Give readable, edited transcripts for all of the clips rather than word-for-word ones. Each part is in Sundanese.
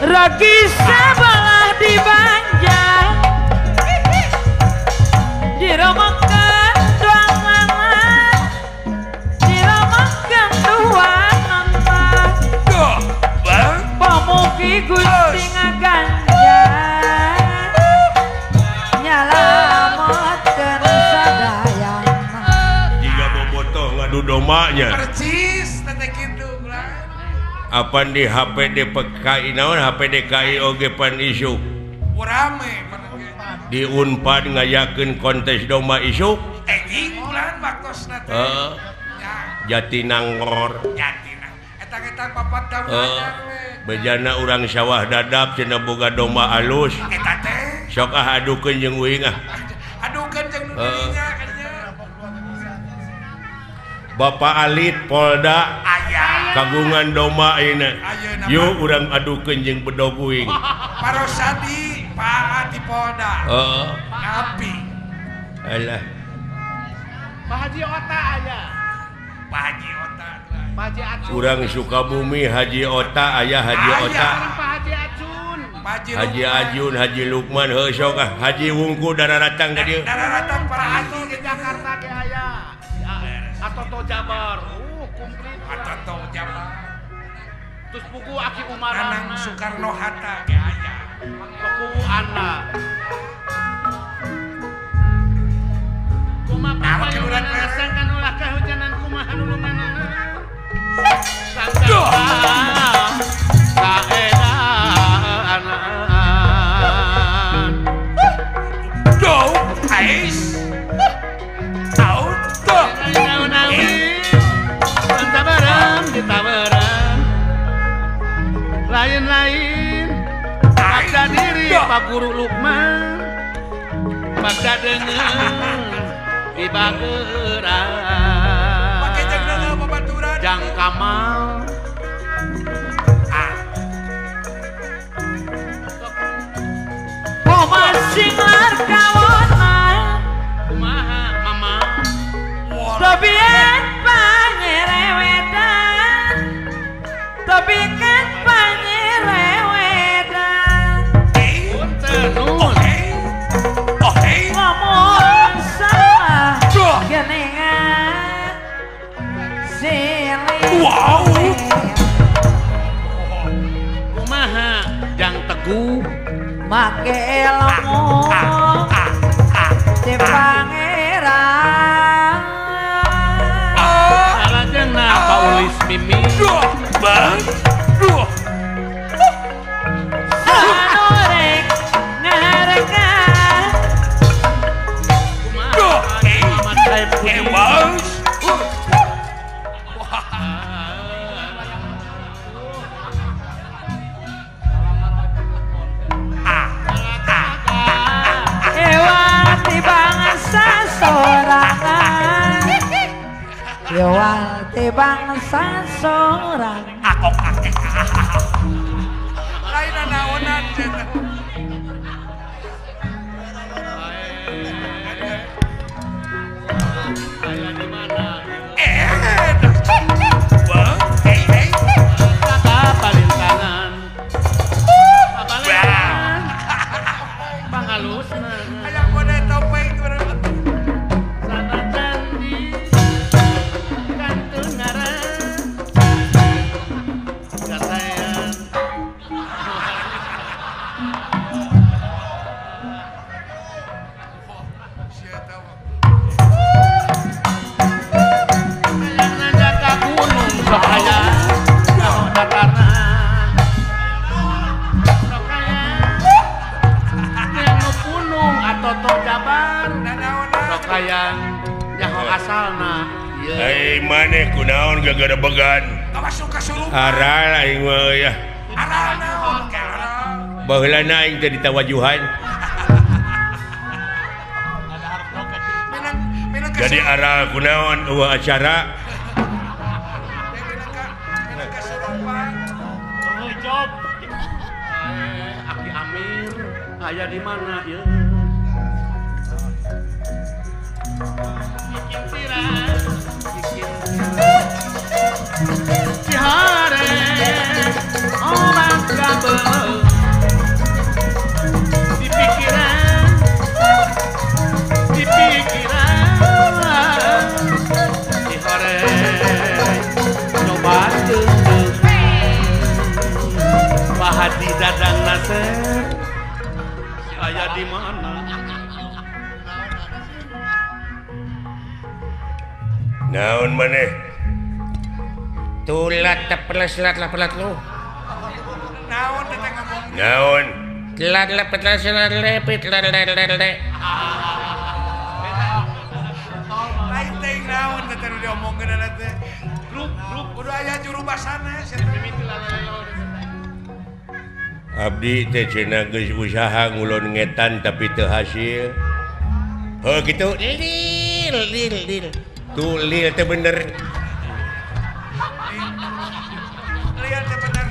Ragi sebelah di Banjar diromongkeun dua mama diromongkeun dua mama pamugi Gusti ngaganjar nyalametkeun sadayana. Jika bobotoh ngadu domanya. Percis teh kitu. Apan di HP DPKI naon HP DKI oge pan isuk rame di Unpad ngayakeun kontes domba isuk enjing bulan waktosna teh. Jatinangor Jatinang eta eta papat daun anyar we. Bejana urang sawah dadap cenah boga domba alus eta teh sok ah adukeun jeung uing ah adukeun jeung nu dirinya kadinya. Bapak Alit Polda aya kagungan domba ayeuna. Ayeuna yuk urang adukeun jeung bedog uing. Parosadi Pak di Polda. Heeh. Ngapi. Alah. Pak Haji Ota aya. Pak Haji Ota. Pak Haji Acun. Urang Sukabumi Haji Ota aya Haji Ota. Pak Haji Acun. Haji Ajun, Haji Lukman heuh sok ah. Haji Wungku dararatang ka dieu. Dararatang para haji di Jakarta ge aya. Atoto Jabar. Komplit. Atoto Jabar. Terus buku Aki Umar Anang Soekarno Hatta ge aya. Buku Anna. Kumaha sangkan ulah kahujanan kumaha nulunganana. Sangkan kaedaana. Go ais. Auto. Tabaran ditabaran. Lain-lain paksa diri Pak Guru Lukman paksa dengan di bageran jang kamal masing larkawona kumaha mama tobian panyerewetan tobikan panyerewetan ngomong salah genengan silih. Wow. Kumaha jang teguh make ilmu di pangeran salajengna Paulis Mimi bang duh sanorek ngareka duh bang. Yowati bangsa sorang akok akek lain naonan saya di mana bang eh palintangan pabalengan pangalusna aya mode topeng maneh kunaon gagarebegan aral aing mah ya aral naon aral baheulana aing teh ditawajuhan jadi aral kunaon eueuh acara Aki Amir Aya di mana ieu? Cihare obat kabel di pikiran Cihare coba Pak Haji Dadang Nasir aya di mana? Naon maneh? Tulat tepelas lat lapelat lu. Naon teh ngomong? Naon? Lat lapelas lat lepit lat lat lat lat. Lain teh naon teh nu diomongkeun teh. Grup kudu aya juru basana sia teh. Abdi teh cenah geus usaha ngulon ngetan tapi teu hasil. Heuh kitu. Lil lil lil. Tuh lil teh bener. Lil teh bener.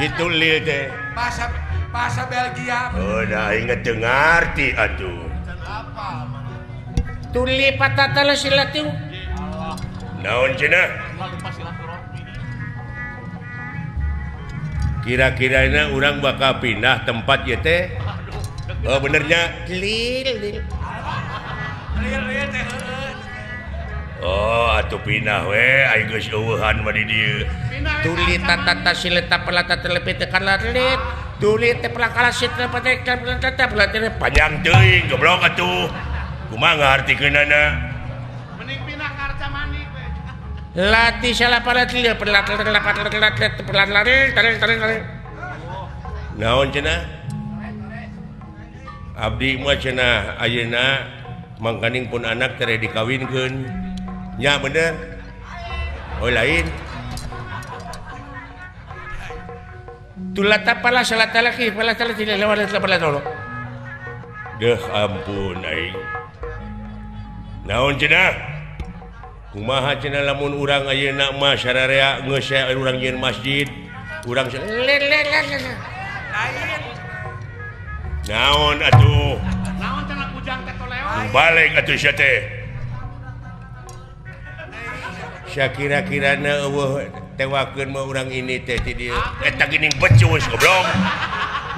Itu lil teh. Bahasa Belgia. Oh, dah inget teu ngarti atuh. Tuli patata silatu. Naon cenah? Kira-kirana urang bakal pindah tempat ieu teh. Oh benernya lil lil. Lil lil teh. Oh atuh pindah we aing geus eueuhan mah di dieu. Tuli tatata sileta pelata telepit kalalit. Tuli teh pelakala sitra pate pelata pelata panjang teuing goblok atuh. Kumaha ngartikeunana? Mending pindah ka Arca Manik we. Lati salapalat lil pelat pelat pelat pelat pelat. Naon cenah? Abdi mah cenah ayeuna mangkaning pun anak tere dikawinkeun. Nya bener. Oh lain. Tulata pala salata laki pala salata lewat pala tolo. Deh ampun aing. Naon cenah? Kumaha cenah lamun urang ayeuna mah sararea geus urang nyieun masjid, urang lain. Naon atuh? Naon cenah ujang teh toleon? Balik atuh sia teh. Sakira-kirana eueuh tewakeun mah urang ini teh ti dieu. Eta geuning becus goblok.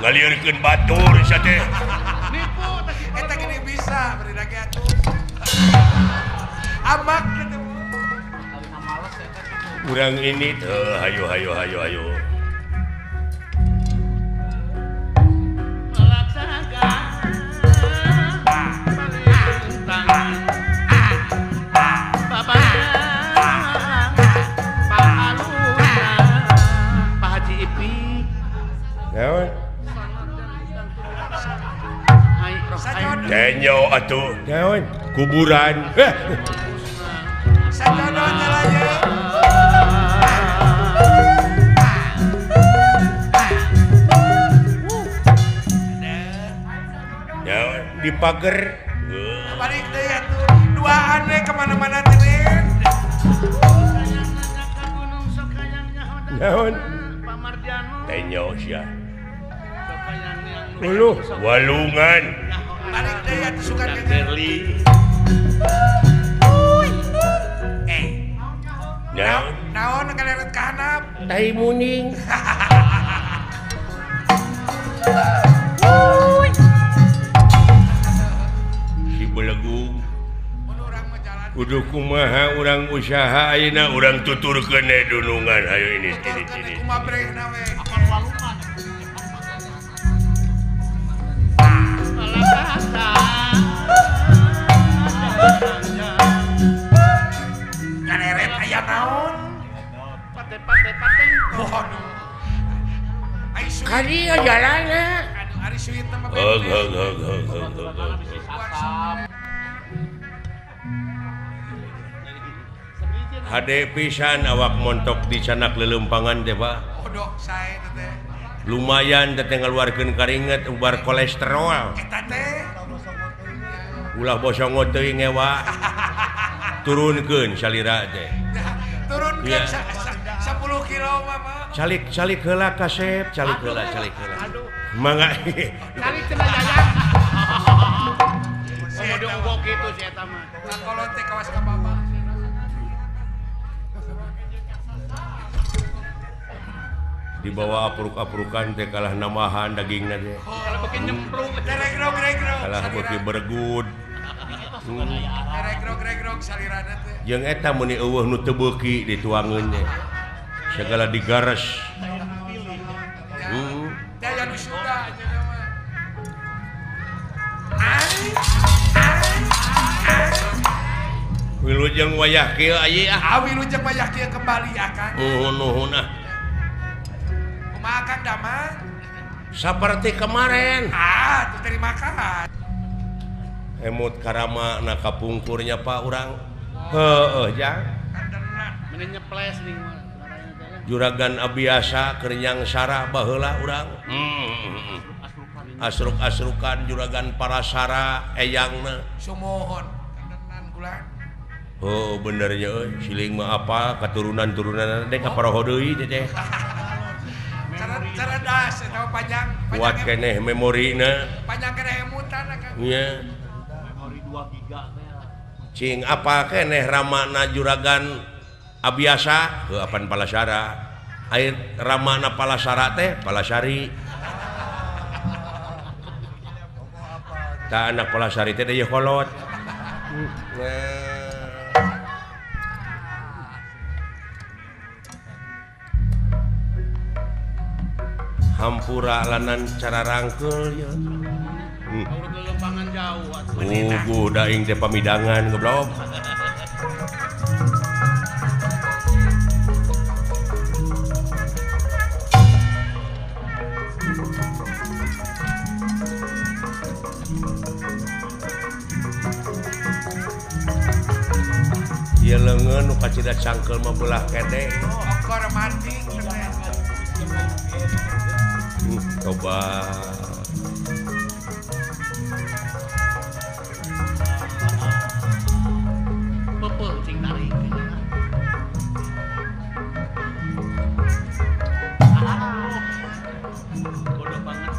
Ngalieurkeun batur sia teh. Nipu teh eta geuning bisa beri lagi atuh. Amak kitu. Urang ini teh hayo hayo hayo hayo. Tenyo atuh naon kuburan. Sajodohnya lagi. Naon di pager. Balik deui atuh. Duaan we kemana-mana teh. Naon? Tenyo sia. Uluh walungan. Balik deui atuh sukan ke. Naon? Naon kaleret ka handap? Tai muning. Si belegung. Kudu kumaha urang usaha ayeuna urang tuturkeun dunungan hayo ini ini ini. Kumaha brehna we. Kaleret aya naon? Kali jalanna. Aduh ari suitna mah. Heug heug heug heug heug. Hade pisan awak montok di canak lelempangan teh Pak. Odok sae teh. Lumayan teh ngaluarkeun karinget ubar kolesterol. Eta teh. Ulah bosongot teuing ngewa. Turunkeun salira teh. Turunkeun 10 kilo mah. Calik calik heula kasep, calik heula, calik heula. Aduh. Mangga. Calik eta mah. Kakolot teh kawas ka baba. Dibawa apruk-aprukan teh kalah namahan dagingna teh. Kalau beuki nyemplung regrog-regrog. Kalah beuki bergud. Regrog-regrog salirana teh. Jeung eta meuni eueuh nu teu beuki dituangeun teh. Segala digares. Daya nu suka aja mah. Wilujeng wayah kieu aya ah. Wilujeng wayah kieu kembali akan. Nuhun nuhun ah. Kumaha Kang Damang? Saperti kemarin. Ah, tuh terima kasih. Emut karama na kapungkurnya Pak urang. Heueuh jang. Meni nyeples ning Juragan abiasa kenyang sarah baheula urang. Asruk-asrukan juragan parasara eyangna. Sumuhun kandenan kula. Oh bener nya euy, siling mah apa katurunan-turunan teh kaparoho deui teh. Cerdas eta panjang. Kuat keneh memorina. Panjang keneh emutan Kang. Nya. Memori 2 giga teh. Cing apa keneh ramana juragan abiasa heuh apan palasara. Air ramana palasara teh palasari. Ta anak palasari teh deui kolot. Hampura lanan cara rangkeul ya. Lempangan jauh atuh. Uguh daing teh pamidangan goblok. Ieu leungeun nu kacida cangkeul mah belah kede. Ongkor mati teh. Coba peupeung cing tarik. Bodoh banget.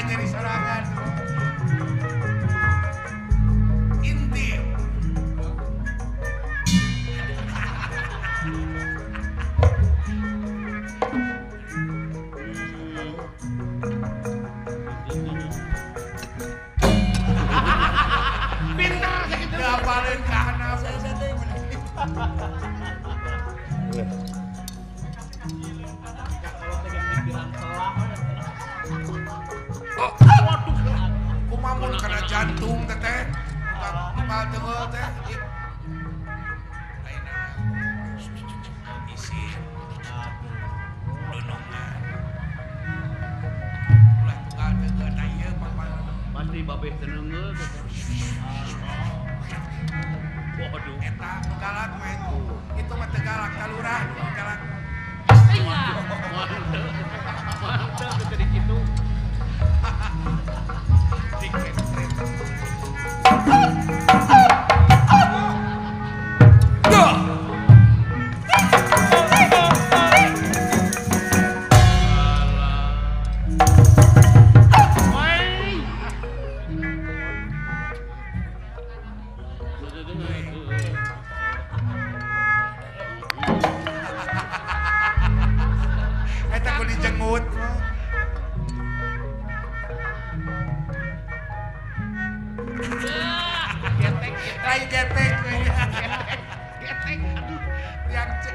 Nyeri sorangan inti pinter sakitu diapalin ka anak kumamun kana jantung teteh tunggal teunggeul teh isi dunungan ulah tunggal teunggeul tah ieu pangpang pasti babeh teu neungeul teteh. Waduh eta nu galak mah itu mah teu galak ka lurah nu galak mantep teu di kitu. Eta ku dijengut. Lain getek Getek aduh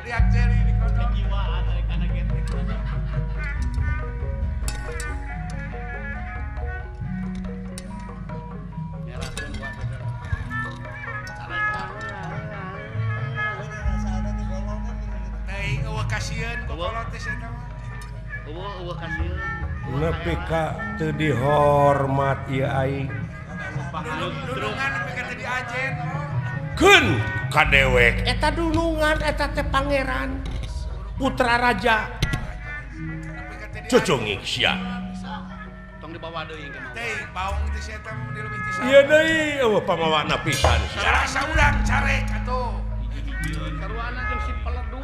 riak jeri di kono. Kejiwaan dari kana getek. Nyerakeun buat bener. Teuing eueuh kasieun ku kolot teh eta mah. Eueuh kasieun. Nepi ka teu dihormat ieu aing. Dunungan nepi ka teu diajen. Keun ka dewek eta dunungan eta teh pangeran putra raja. Cucungik sia. Tong dibawa deui ke mah. Teh baung teh si eta mah leuwih ti. Ieu deui eueuh pamawana pisan sia. Sarasa urang carek atuh. Saruana jeung si peledug.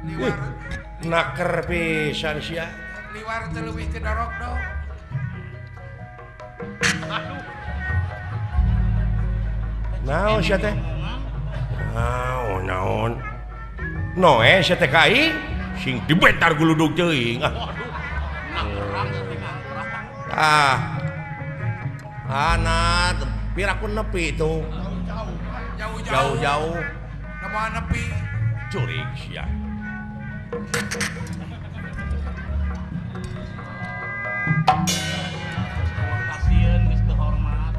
Liwar naker pisan sia. Liwar teh leuwih ti dorok dong. Aduh. Naon sia teh? Naon naon. Noe sia teh ka aing sing dibentar guludug teuing. Ah. Anak piraku nepi tuh. Jauh-jauh. Nama nepi. Curig sia. Kasieun geus teu hormat.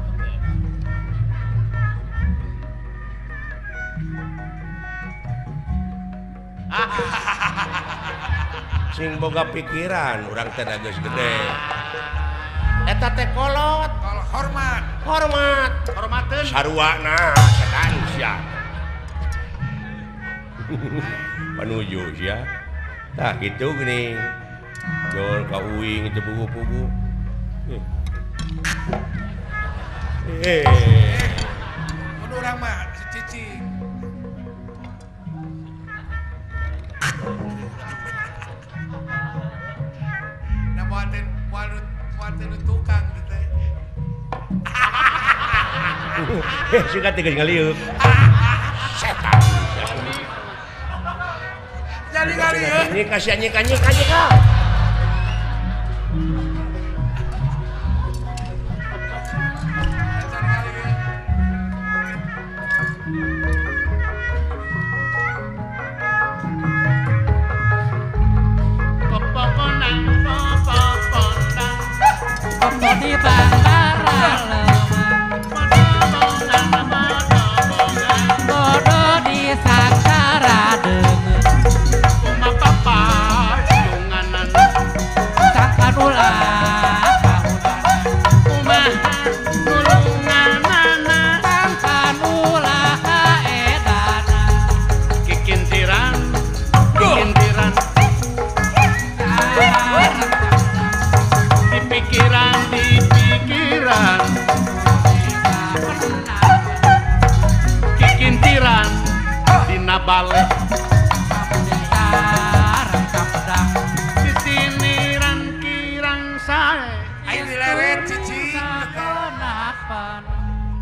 Sing boga pikiran urang teh geus gede. Eta teh kolot, hormat. Hormat. Hormateun. Saruana setan sia. Panuju sia. Tah kitu geuning. Jol ka uing teu pugu-pugu. Mun urang mah si cicing. Nah buatin buatin tukang gitu. Suka tiga ngaliuk. Setan. Jadi ngaliuk. Ini kasih nyika nyika nyika. Di bangkaran bodo di sangsara deungeun kumapapayunganan sangkan ulah kahudanan kumaha nulunganana sangkan ulah kaedana kikintiran kikintiran di pikiran di pikiran kikintiran dina bale sisiniran kirang sae ayo dileret cicing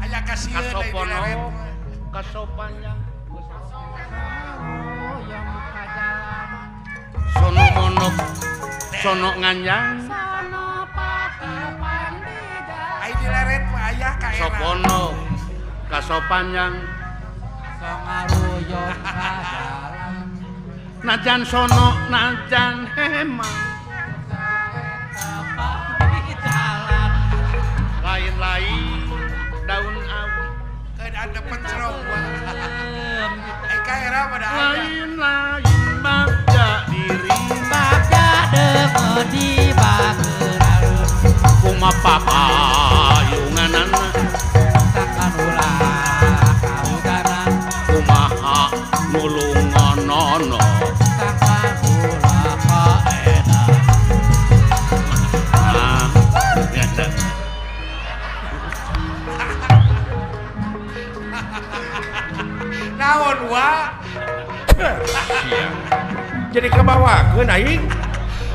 aya kasieun kasopono kasopanjang sono monok sono nganjang ayo dileret mah aya ka era sopono kasopanjang najan sono najan hema lain-lain daun awi keun ada pencerong ai ka era mah da aya lain-lain bagja diri bagja deungeun di bageurareun kumapapayunganana sangkan ulah kahudanan kumaha nulunganana sangkan ulah kaedan. Ah, biasa. Naon wa Sia. Jadi kabawakeun aing.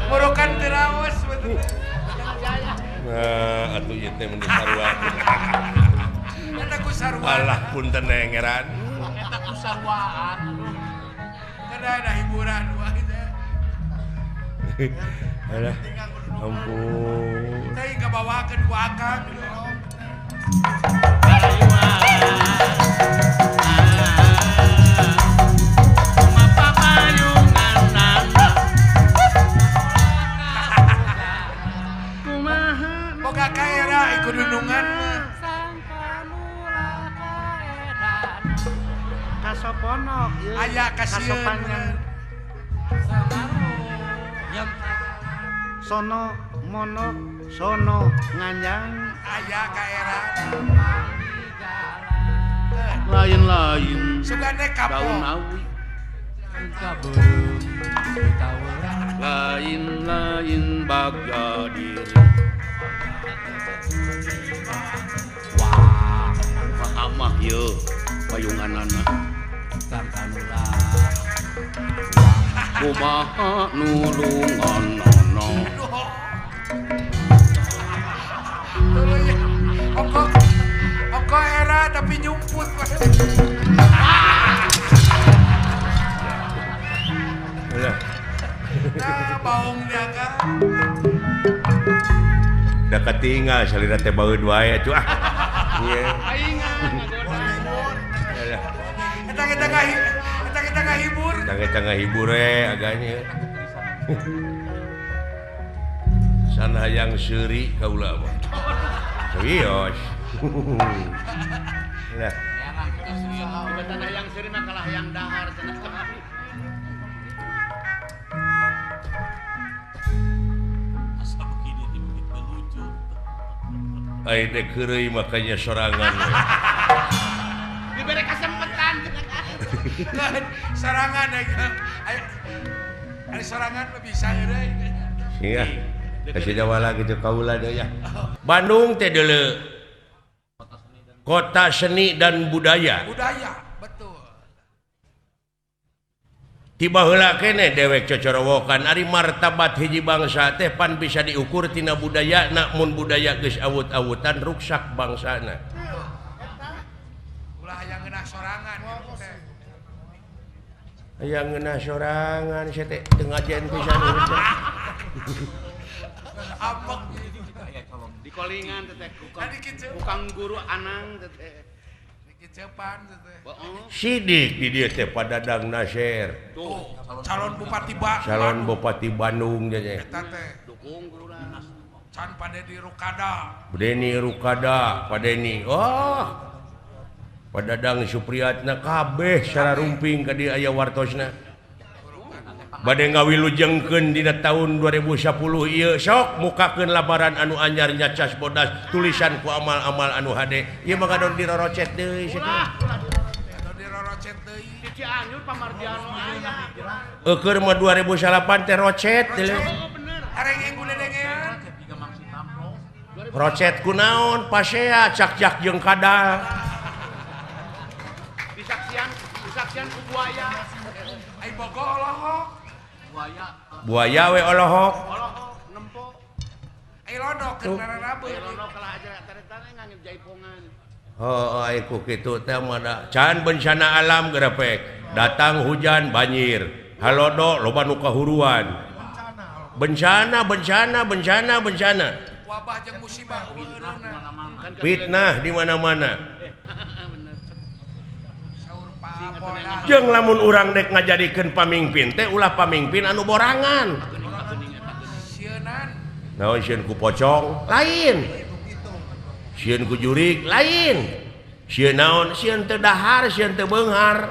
Murukan teu raos betul. Nah, atuh ieu teh mun sarua. Eta ku sarua. Alah punten nengeran. Eta ku saruaan. Kada ada hiburan wa teh. Alah, ampun. Teh kabawakeun ku akang. Boga ka era ikut dunungan mah. Sangkan ulah kaedan Kasopono ieu. Aya kasieun. Kasopanjang. Sono monok sono nganjang Aya ka era. lain-lain Sugane daun kapok. awi. Lain-lain bagja diri. Wah, amah ye payunganana. Kumaha nulunganana. Oko era tapi nyumput. Nah, baung dia kan. Da katinggal salira teh baeud wae atuh ah. Ieu. Eta kita ngahibur. Eta ngahibur we aganya. Sana hayang seuri kaula mah. Serius. Lah. Tibatan hayang seuri mah kalah hayang dahar cenah. Asa begini teh begitu lucu. Ai teh keureuy makanya sorangan. Dibere kasempetan. Sorangan ai sorangan mah bisa euy. Iya. Kasih jawala gitu kaula deui ya. Bandung teh deuleu. Kota seni dan budaya. Budaya, betul. Tiba heula keneh dewek cocorowokan ari martabat hiji bangsa teh pan bisa diukur tina budayana, mun budaya geus awut-awutan ruksak bangsana. Ulah hayang ngeunah sorangan teh. Hayang ngeunah sorangan sia teh teu ngajen pisan. Amok di kolingan teh kukang guru anang teh. Dikecepan teh. Sidik di dieu teh Padadang Nasir. Tuh, calon bupati Bandung. Calon bupati Bandung teh. Eta teh. Dukung guruna. Can Padeni Rukada. Padeni Rukada, Padeni. Oh. Padadang Supriyatna kabeh sararumping ka dieu aya wartosna. Bade ngawilujengkeun dina tahun 2010 ieu sok mukakeun lamaran anu anyar nyacas bodas tulisan ku amal-amal anu hade ieu mah ngadon dirorocet deui sia teh. Ngadon dirorocet deui. Di Cianjur Pamardiano aya. Eueur mah 2008 teh rocet deui. Areng ku dedengean. Rocet kunaon pasea cak-cak jeung kadal. Disaksian disaksian ku buaya. Ai bogo olohok. Buaya we olohok. Olohok nempo. Ai lodok keur nararabeun. Ai lodok kalah aja tarik-tarik ngangge jaipongan. Heuh ai ku kitu teh mah can bencana alam gerepek. Datang hujan banjir. Halodo loba nu kahuruan. Bencana bencana bencana bencana. Wabah jeung musibah fitnah di mana-mana. Jeung lamun urang dek ngajadikeun pamingpin teh ulah pamingpin anu borangan. Naon sieun ku pocong? Lain. Sieun ku jurig? Lain. Sieun naon? Sieun teu dahar, sieun teu beunghar.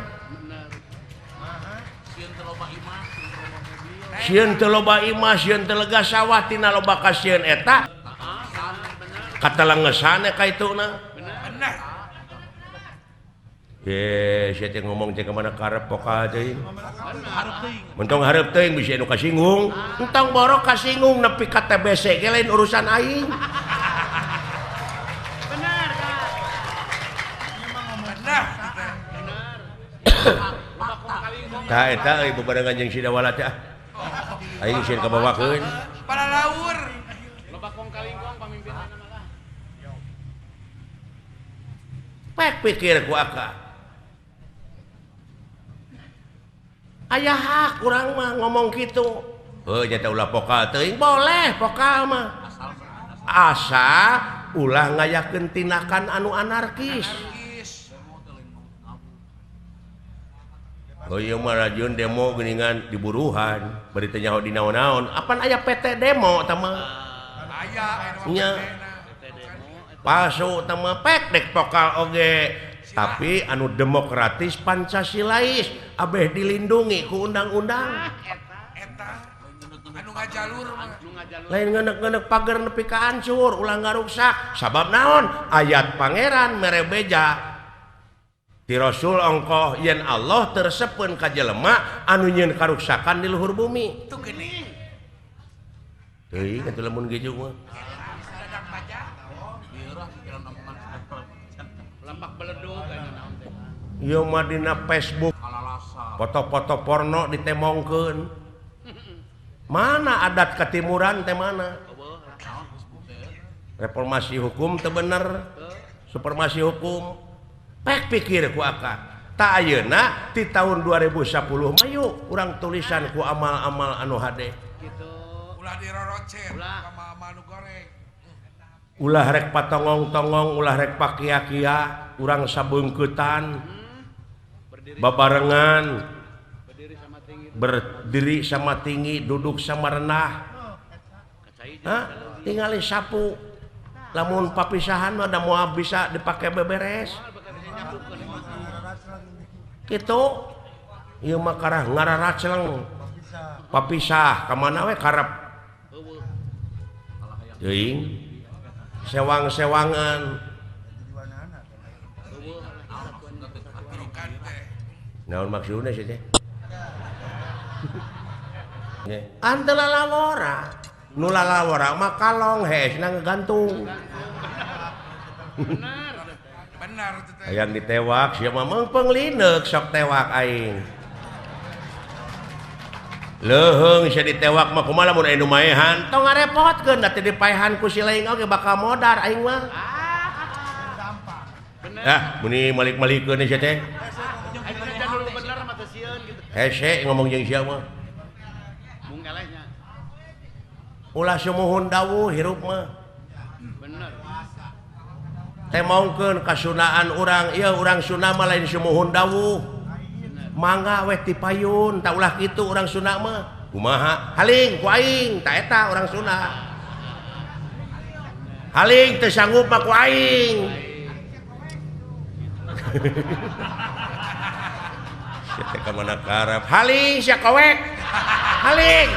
Sieun teu loba imah, sieun teu lega sawah tina loba kasieun eta. Katalengesan ka ituna. Ye, sia teh ngomong teh ka mana karep pokal teuing. Mentong hareup teuing bisi anu kasinggung. Entong borok kasinggung nepi ka TBC ge lain urusan aing. Bener, Kak. Bener. Bener. Tah eta euy bebarengan jeung si Dawala teh ah. Aing sieun kabawakeun. Para laur. Loba kong kalingkong pamimpinna mah lah. Pek pikir ku aka. Aya hak urang mah ngomong kitu. Heuh nya teh ulah pokal teuing, boleh pokal mah. Asa ulah ngayakeun tindakan anu anarkis. Oh ieu mah rajun demo geuningan diburuhan, bari teu nyaho di naon-naon. Apan aya PT demo tah mah? Aya nya. Palsu tah mah pek dek pokal oge. Tapi anu demokratis Pancasilais abeh dilindungi ku undang-undang. Eta anu ngajalur lain ngenek-ngenek pagar nepi ka hancur ulah ngaruksak sabab naon ayat pangeran mere beja ti Rasul ongkoh yen Allah tersepeun ka jelema anu nyieun karuksakan di luhur bumi. Tuh geuning. Teuing atuh lamun gejuk mah. Lampak beledug aya naon teh. Ieu mah dina Facebook foto-foto porno ditemongkeun. Mana adat ketimuran teh mana? Reformasi hukum teu bener. Supremasi hukum. Pek pikir ku akak. Tak ayeuna ti tahun 2010 mah yuk urang tulisan ku amal-amal anu hade. Gitu. Ulah dirorocet amal-amal nu goreng. Ulah rek patongong-tongong, ulah rek pakia-kia, urang sabeungkeutan. Babarengan. Berdiri sama tinggi, duduk sama rendah. Hah? Tingali sapu. Lamun papisahan mah da moal bisa dipake beberes. Kitu. Ieu mah karah ngararacleng. Papisah ka mana we karep. Teuing. Sewang-sewangan. Naon maksudna sih teh? Ante lalawora. Nu lalawora mah kalong hesna ngegantung. Benar. Benar teh. Hayang ditewak sia mah meungpeung lineuk sok tewak aing. Leuheung sia ditewak mah kumaha lamun aya nu maehan tong ngarepotkeun da teu dipaehan ku si laing oge bakal modar aing mah. Bener. Ah, meni malik-malikeun sia teh. Hese ngomong jeung sia mah. Mung elehnya. Ulah sumuhun dawuh hirup mah. Bener. Temongkeun kasunaan urang, ieu urang Sunda mah lain sumuhun dawuh. Mangga weh tipayun, tak ulah kitu urang Sunda mah. Kumaha? Haling ku aing, ta eta urang Sunda. Haling teu sanggup mah ku aing. Sia teh ka mana karep? Haling sia kowek. Haling.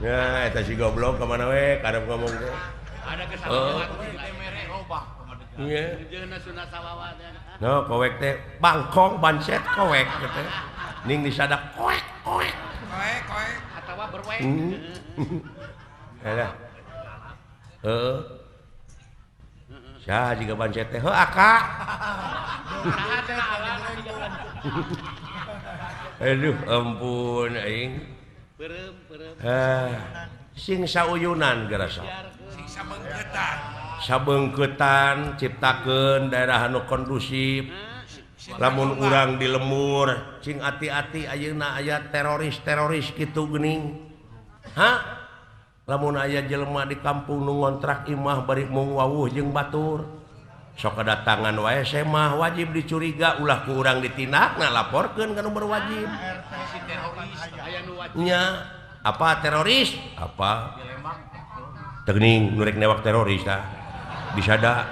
Ya eta si goblok ka mana we karep ngomong teh. Ada kesalahan teh mere robah. Iya. Jeung Sunda sawawa teh. No, kowek teh bangkong bancet kowek teh. Ning disadak koek koek. Koek koek atawa berwek. Alah. Heeh. Saha jiga bancet teh? Heuh aka. Aduh ampun aing. Beureum beureum. Sing sauyunan gerasa. Sing sabeungkeutan. Sabeungkeutan ciptakeun daerah anu kondusif. Lamun urang di lemur cing ati-ati ayeuna aya teroris-teroris kitu geuning. Hah? Lamun aya jelema di kampung nu ngontrak imah bari mung wawuh jeung batur. Sok kedatangan wae semah wajib dicuriga ulah ku urang ditindakna laporkeun ka nu berwajib. Nya, apa teroris? Apa? Teuning nu rek newak teroris tah. Disada.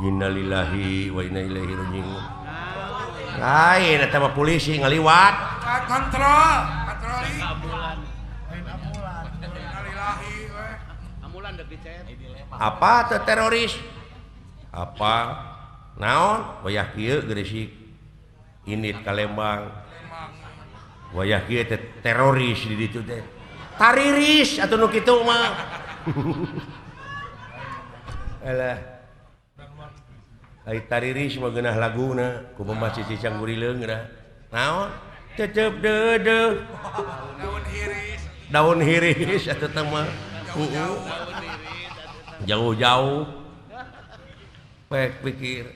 Innalillahi wa inna ilaihi raji'un. Lain eta mah polisi ngaliwat. Kontrol, patroli. Apa teh teroris? Apa? Naon? Wayah kieu Gresik. Init ka Lembang. Wayah kieu teh teroris di ditu teh. Tariris atuh nu kitu mah. Alah. Ai tariris mah geunah laguna ku pembaca Cicang Gurileung geunah. Naon? Cecep deudeuh. Daun hiris. Daun hiris atuh teh mah. Jauh-jauh. Pek pikir.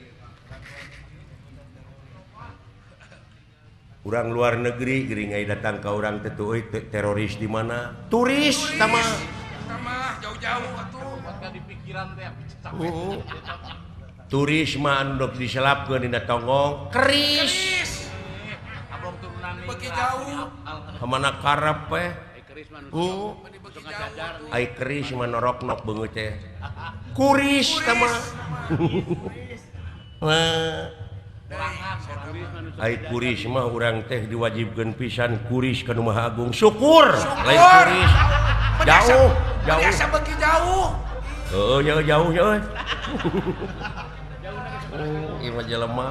Urang luar negeri geuring ai datang ka urang teh euy teroris di mana? Turis tama. Tama jauh-jauh atuh. Di pikiran teh. Turis mah anu dok diselapkeun dina tonggong keris. Beuki jauh. Ka mana karep we? Ai keris mah noroknok beungeut teh. Kuris tama. Ai kuris mah urang teh diwajibkeun pisan kuris ka nu Maha Agung. Syukur lain kuris. Jauh, jauh. Biasa beuki jauh. Heeh, nya jauh nya euy. Ieu mah jelema.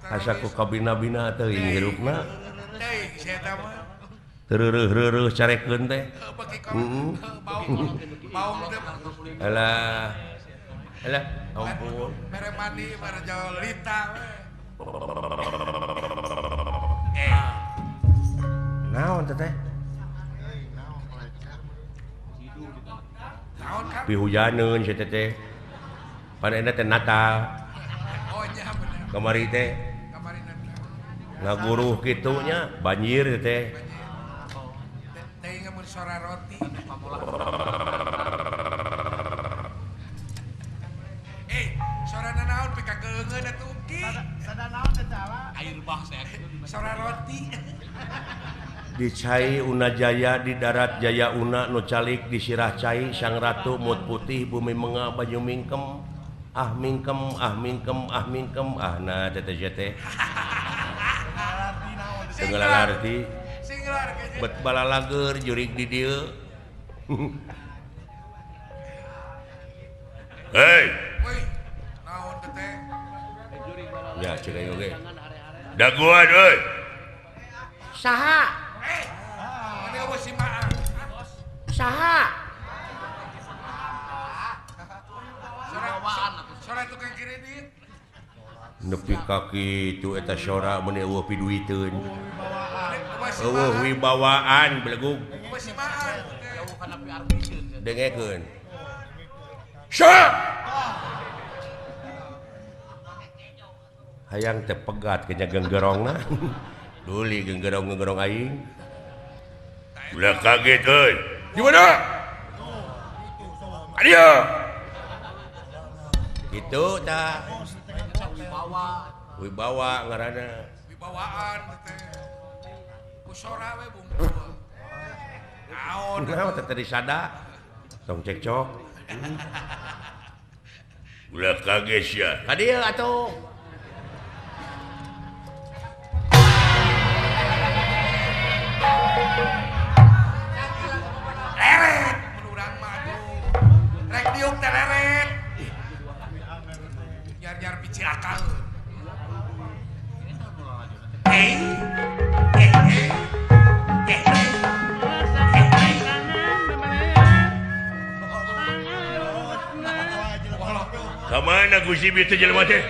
Asa ku kabina-bina teuing hirupna. Teuing sia eta mah. Tereureureuh carekeun teh. Heeh. Baung teh. Alah. Alah, ampun. Mere mandi mere jauh lita we. Naon teh teh? Naon Kang? Pihujaneun sia teh teh. Pan euna teh Natal. Oh nya bener. Kamari teh. Kamari Natal. Ngaguruh kitu nya banjir teh. Teh mun sora roti. Sora naon pika keungeun atuh ki. Sada naon teh salah. Air bah saya. Sora roti. Di cai Una Jaya di darat Jaya Una nu calik di sirah cai Sang Ratu mut putih bumi menga banyu mingkem ah mingkem ah mingkem ah mingkem ah na teh teh teu ngalarti bet balalager jurig di dieu. Hei naon teh ya cek aing oge daguan euy saha saha sora tukang kredit nepi ka kitu eta sora mun eueuh piduiteun eueuh wibawaan belegug dengekeun sora hayang teh pegat ke genggerongna duli genggerong-genggerong aing ulah kaget euy. Di mana? Adia. Gitu tah. Wibawa. Wibawa ngaranna. Wibawaan teh. Ku sora we bungkul. Naon? Naon teh tadi sada? Tong cekcok. Ulah kaget sia. Ka dieu atuh. Leret mun urang mah atuh. Rek diuk teh leret. Jar-jar picilakaeun. Kamana Gusti bieu teh jelema teh?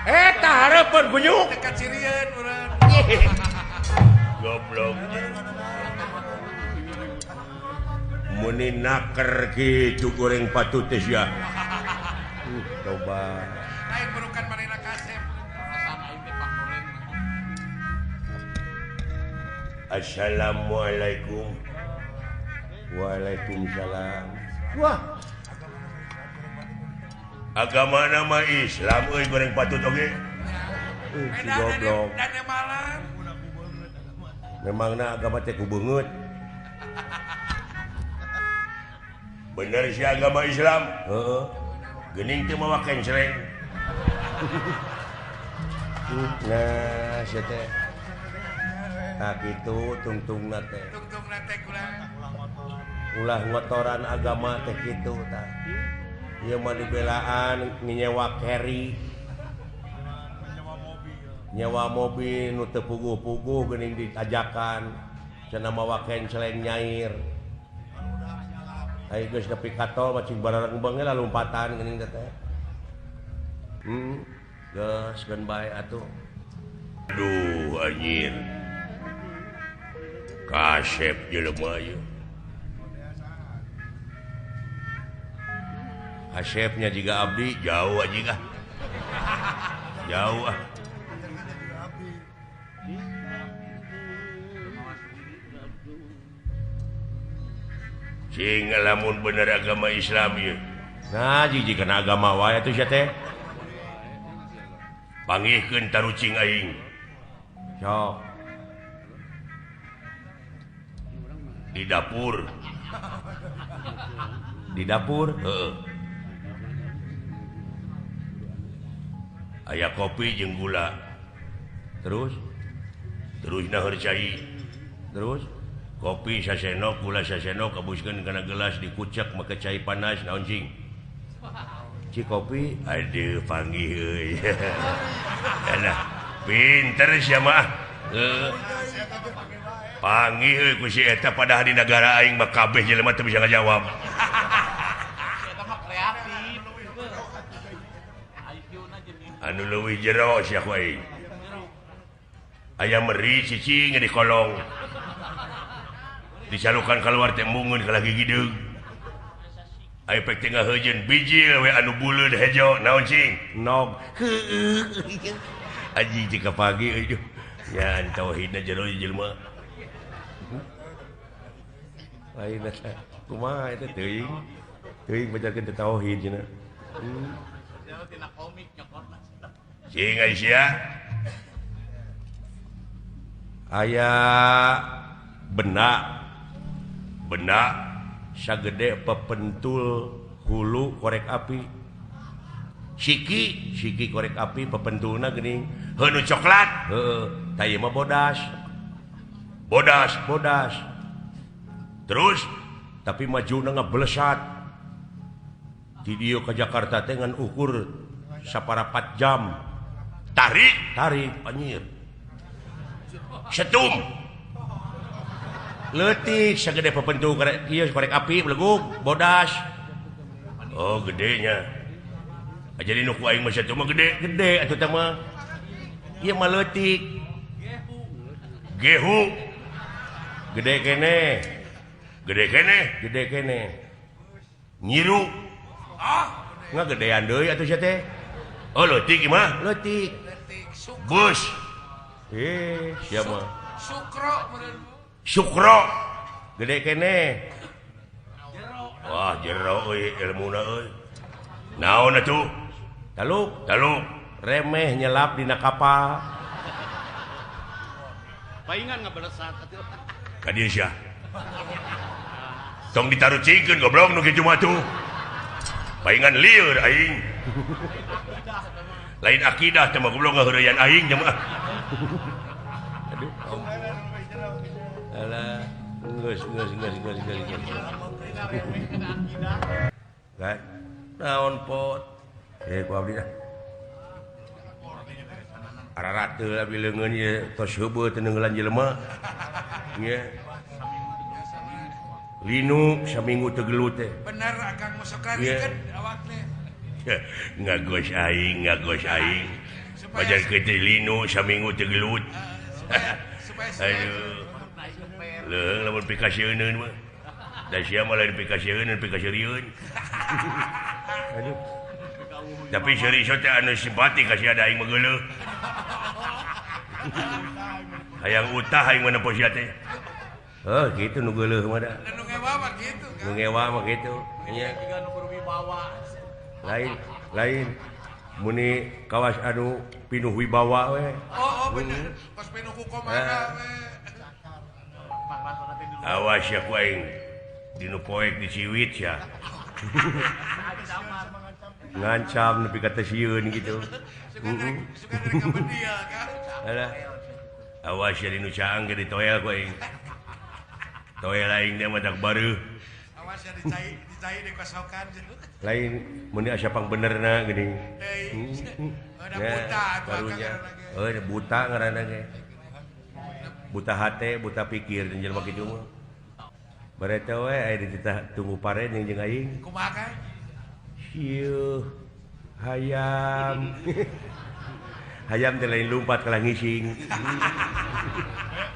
Eta hareupeun gunyuk. Teu kacirieun urang. Goblok. Meni naker kitu goreng patut teh sia. Coba. Lain burukan manehna kasep. Assalamualaikum. Waalaikumsalam. Wah. Agama nama Islam euy goreng patut oge. Si goblok. Memangna agama teh ku beungeut. Bener sih agama Islam. Heeh. Geuning teu mawa kencleng. Nah, sia teh. Tah kitu tungtungna teh. Tungtungna teh ulah ngotoran agama teh kitu tah. Ieu mah dibelaan nyewa carry. Nyewa mobil nu teu puguh-puguh geuning ditajakan. Cenah mawa kencleng nyair. Ayo geus nepi ka tol mah cing barareng bae lalumpatan geuning teh. Geus geun bae atuh. Aduh anjir. Kasep jelema ieu. Kasepnya jiga abdi jauh anjing ah. Jauh ah. Cing lamun bener agama Islam ieu. Nah, jiji kana agama wae atuh sia teh. Panggihkeun tarucing aing. Sok. Di dapur. Di dapur? Heeh. Aya kopi jeung gula. Terus? Terus naheur cai. Terus? Kopi sasenok, gula sasenok, kabuskeun kana gelas dikucek make cai panas naon cing. Cikopi aduh panggih euy. Alah pinter sia mah. Panggih euy ku si eta padahal di negara aing mah kabeh jelema teu bisa ngajawab. Eta mah kreatif. Anu leuwih jero sia ku aing. Aya meri cicing di kolong. Dicalukan keluar teh mungun ka lagi gideung. Aya pek teh ngaheujeun bijil we anu buleud hejo naon cing? Nog. Heueuh. Anjing teh pagi euy. Nya tauhidna jero jelema. Lain eta kumaha eta teuing. Teuing bacakeun teh tauhid cenah. Tina komik nyokorna. Cing Aisyah. Aya benda. Benda sagede pepentul hulu korek api. Siki, siki korek api pepentulna geuning. Heuh nu coklat. Heueuh, tah ieu mah bodas. Bodas, bodas. Terus tapi majuna ngablesat. Di dieu ka Jakarta teh ngan ukur saparapat jam. Tarik, tarik anjir. Setum. Leutik sagede pepentul korek ieu korek api belegug bodas. Oh gedenya. Jadi nu ku aing mah satu mah gede, gede atuh teh mah. Ieu mah leutik. Gehu. Gede keneh. Gede keneh, gede keneh. Nyiru. Ah, ngagedean deui atuh sia teh. Oh leutik ieu mah, leutik. Bus. Sia mah. Sukro meureun. Sukro. Gede keneh. Wah, jero euy ilmuna euy. Naon atuh? Taluk, taluk. Remeh nyelap dina kapal. Paingan ngabalesat atuh. Ka dieu sia. Tong ditarucingkeun goblok nu kitu mah tuh. Paingan lieur aing. Lain akidah teh mah goblok ngaheureyan aing teh mah. Aduh. Alah, geus geus geus geus geus. Kan naon pot? Ku abdi dah. Ararateul abdi leungeun ieu tos heubeut teu neunggelan jelema. Nya. Linu saminggu teu gelut teh. Bener akang mah sok rarikeun awak teh. Ngagos aing, ngagos aing. Bajar teh linu saminggu teu gelut. Aduh. Leung lamun pikasieun mah. Da sia mah lain pikasieun, pikasieun. Aduh. Tapi seuri teh anu simpati ka sia da aing mah geuleuh. Hayang utah aing mah nempo sia teh. Oh, gitu nu geuleuh mah da. Nu ngewa mah kitu kan. Nu ngewa mah kitu. Nya. Lain, lain muni kawas anu pinuh wibawa we. Oh, oh bener. Pas pinuh ku komana we. Awas ya ku aing. Dinu poek diciwit ya. Ngancam nepi ka teu sieun kitu. Heeh. Suka rek kabedia kan. Alah. Awas ya dinu caang ge ditoel ku aing. Toel aing teh mah tak bareuh. Awas ya dicai, dicai dikosokan. Lain mun asa pangbenerna geuning. Teuing. Udah buta atuh karunya. Heuh buta ngaranna ge. Buta hate, buta pikir jeung jelema kitu mah. Bareta we aya dititah tunggu pare jeung jeung aing. Kumaha kae? Hieuh. Hayam. Hayam teh lain lumpat kalah ngising.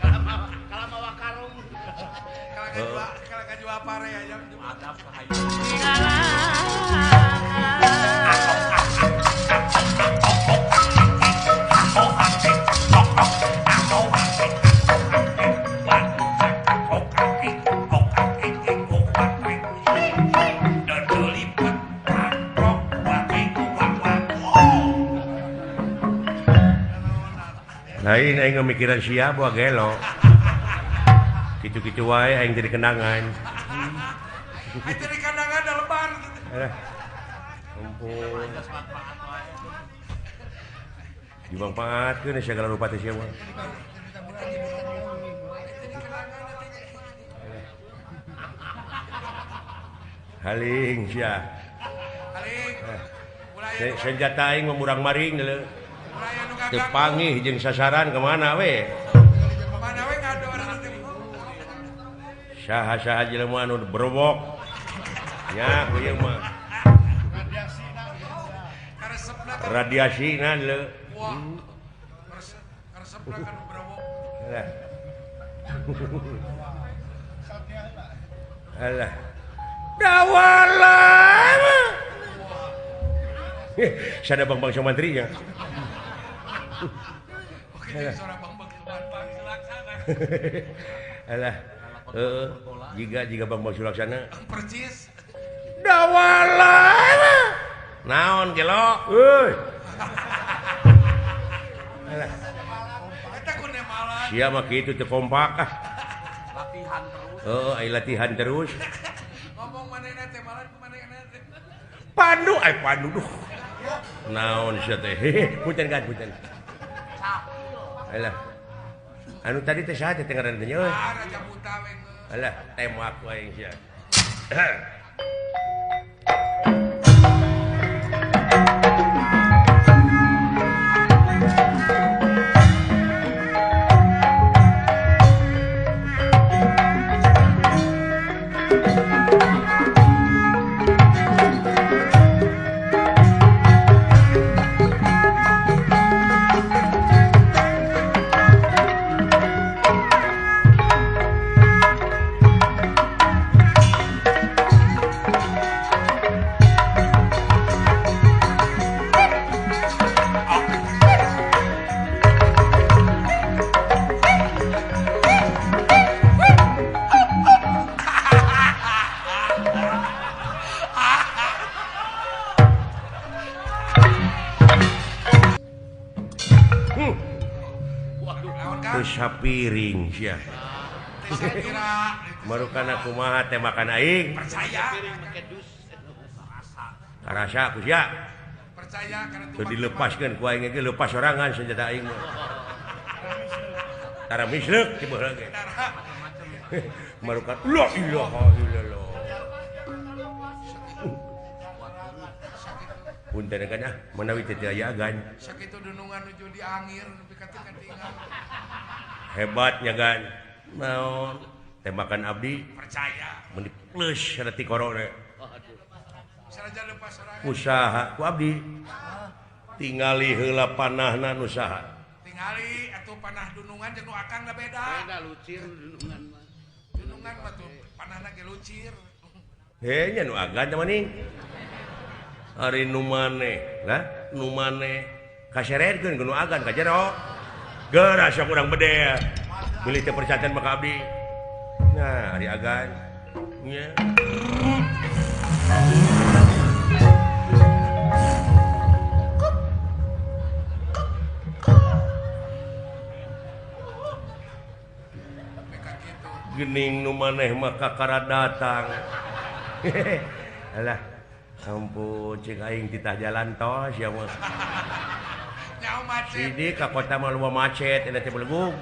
Kalah mawa karung. Kalah kajual pare hayam. Adab ka hayam. Lain aing mikiran sia buah gelo. Kitu-kitu wae aing jadi kenangan. Aing jadi kenangan da lebar gitu. Alah. Ampun. Dimanfaatkeun segala rupa teh sia mah. Haling sia. Haling. Senjata aing mah murang maring leuh. Teu panggih jeung sasaran kemana we? Kemana we ngador teh. Saha-saha jelema anu berobok. Nya ku ieu mah. Radiasina leuh. Wah. Karesepna kan berobok. Alah. Alah. Dawala. Sada Bang-Bang Somantrinya. Alah. Heeh, jiga Bang-Bang Sulaksana. Percis. Dawala. Naon gelo? Euy. Alah. Eta ku nemalan. Sia mah kitu teu kompak ah. Latihan terus. Heeh, ai latihan terus. Ngomong manehna teh malan ku manehna teh. Pandu ai pandu duh. Naon sia teh? Punten kan punten. Alah. Anu tadi teh saha teh ngaranna teh euy? Ah, Raja Buta we geus. Alah, tembak wae sia. Piring sia. Marukana kumaha teh makan aing? Percaya. Karasa ku sia. Percaya karena teu dilepaskeun ku aing ge lepas sorangan senjata aing mah. Tara misleuk ti baheula ge. Marukan la ilaha illallah. Punten kan ah manawi teu aya agan. Sakitu dunungan nuju diangir nepi ka teu katingal. Hebatnya kan naon tembakan abdi percaya meni plus reti corona saraja lepas sorangan usaha ku abdi tingali heula panahna nu saha tingali atuh panah dunungan jeung nu akang da beda beda lucir dunungan mah dunungan mah tuh panahna ge lucir heh nya nu agan teh maning ari nu maneh lah nu maneh kaseredkeun nu agan ka jero geura sok urang bedel beli teh percanten maka abdi nah ari agan nya gening nu maneh mah kakara datang alah ampun cek aing titah jalan tol sia mah. Sidi ka kota mah loba macet eta teh belegug.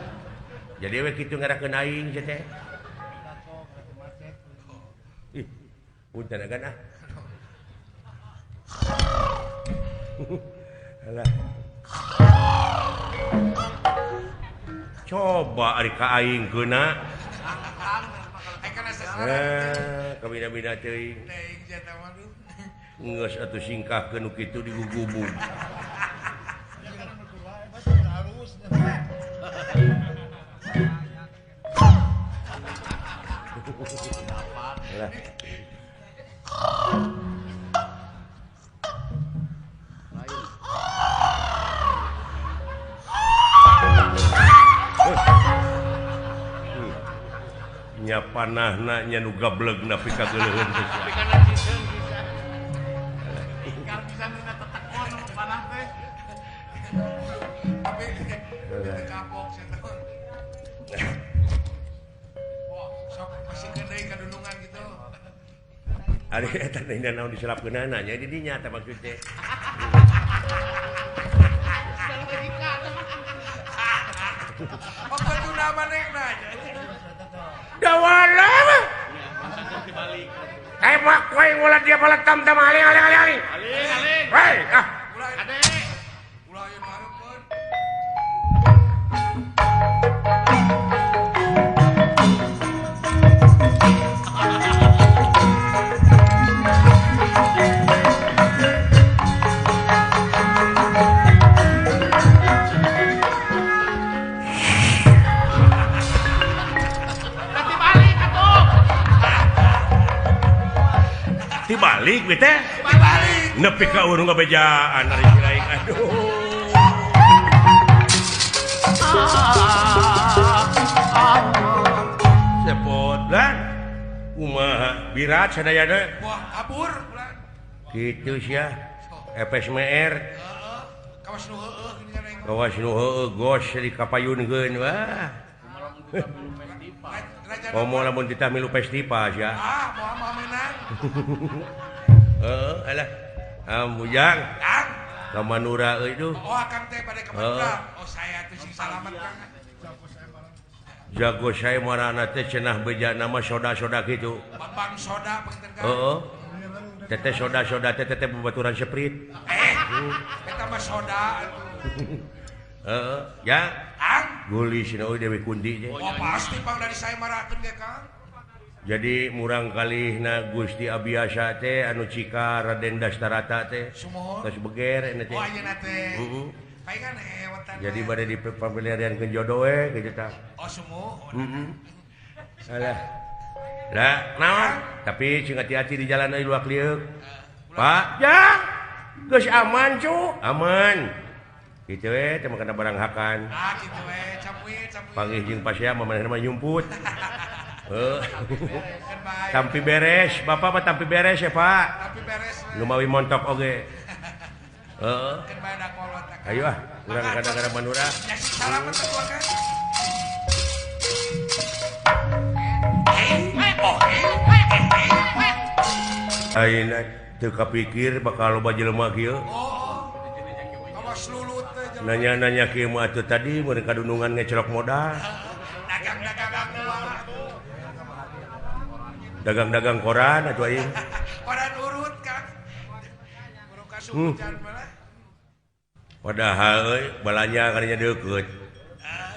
Jadi we kitu ngarakeun aing sia teh. Ih, punten agan ah. Alah. Coba ari ka aing keuna. Kabina-bina teuing. Geus atuh singkahkeun nu kitu digugubug. Lah. Nya panahna nya nu gableg nepi ka geuleuheun teh. Tapi kapok sia teh. Wah, sok masihkeun deui ka dunungan gitu. Ari eta teh naon diselapkeunana nya di dinya teh maksud teh. Apa tuna manehna? Dawala mah. Hebat kowe ulah dia dia palak tam-tam aling aling aling aling. Aling aling. Hei, ah. Ade. Ulah aya nu hareupeun. Nanti balik atuh. Dibalik we teh. Dibalik. Nepi ka urang ngabejaan ari si lain. Aduh. Sepot lan. Kumaha birat sadayana. Wah, kabur ulah. Kitu sia. Epes meer. Heeh. Kawas nu heueuh geuningan aing. Kawas nu heueuh gos di kapayunkeun wah. Komo lamun ditah milu festival sia. Ah, moal moal menang. Heeh, alah. Ambujang. Kang. Ka Manura euy duh. Oh, Akang teh bade ka Manura. Oh, saya tuh sing salamet Kang. Jago saya marana teh cenah bejana mah soda-soda kitu. Bambang soda panginten Kang. Heeh. Teteh soda-soda teh teteh babaturan Sprite. Eta mah soda atuh. Heeh, ya. Kang. Geulis cenah euy Dewi Kunti teh. Oh, pasti pang dari saya marakeun ge Kang. Jadi murang kalihna Gusti Abiasa teh anu cika Raden Dastarata teh. Sumuhun. Tos beger eta teh. Oh, ayeuna teh. Heeh. Paingan hewetan. Jadi bade di pamilihan ke jodoh we kitu tah. Oh, sumuhun. Heeh. Alah. Lah, naon? Tapi cing hati-hati di jalan euy luak lieuk. Pak, ya. Geus aman, cu. Aman. Kitu we teh mah kana barang hakan. Ah, kitu we, camuy, camuy. Panggih jeung pasea mah manehna mah nyumput. Heeh. Tampi beres, Bapak mah tampi beres ya, Pak. Tampi beres. Lumawi montok oge. Heeh. Ayo ah, urang kadang-kadang Manura. Ya salamet atuh Kang. Ayeuna teu kapikir bakal loba jelema kieu. Oh. Awas lulut teh jelema. Nanya-nanya kieu mah atuh tadi mun kadunungan ngecelok modal. Dagang-dagang Dagang-dagang koran atuh aing. Koran urut Kang. Burung kasuhujan malah. Padahal euy balanja kadinya deukeut.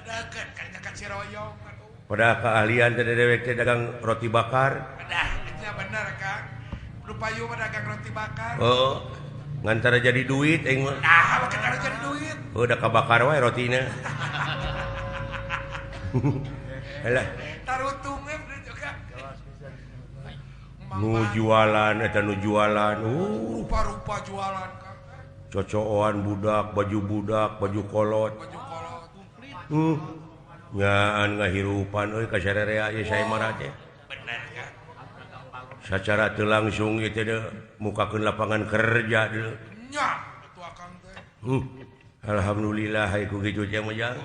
Deukeut kadinya ka Ciroyom atuh. Padahal keahlian teh dewek teh dagang roti bakar. Dah, nya bener Kang. Nu payu mah dagang roti bakar. Heeh. Ngantara jadi duit aing mah. Nah, mah ketara jadi duit. Heuh da kabakar wae rotina. Alah. Tarutung we juga. Nu jualan eta nu jualan. Rupa-rupa jualan Kang. Cocoan budak, baju kolot. Baju kolot. Ngaan ngahirupan euy ka sarerea ieu saya marah teh. Bener Kang. Sacara teu langsung ieu teh mukakeun lapangan kerja deui. Nya, atuh Akang teh. Alhamdulillah hayu ku kitu teh mah jang.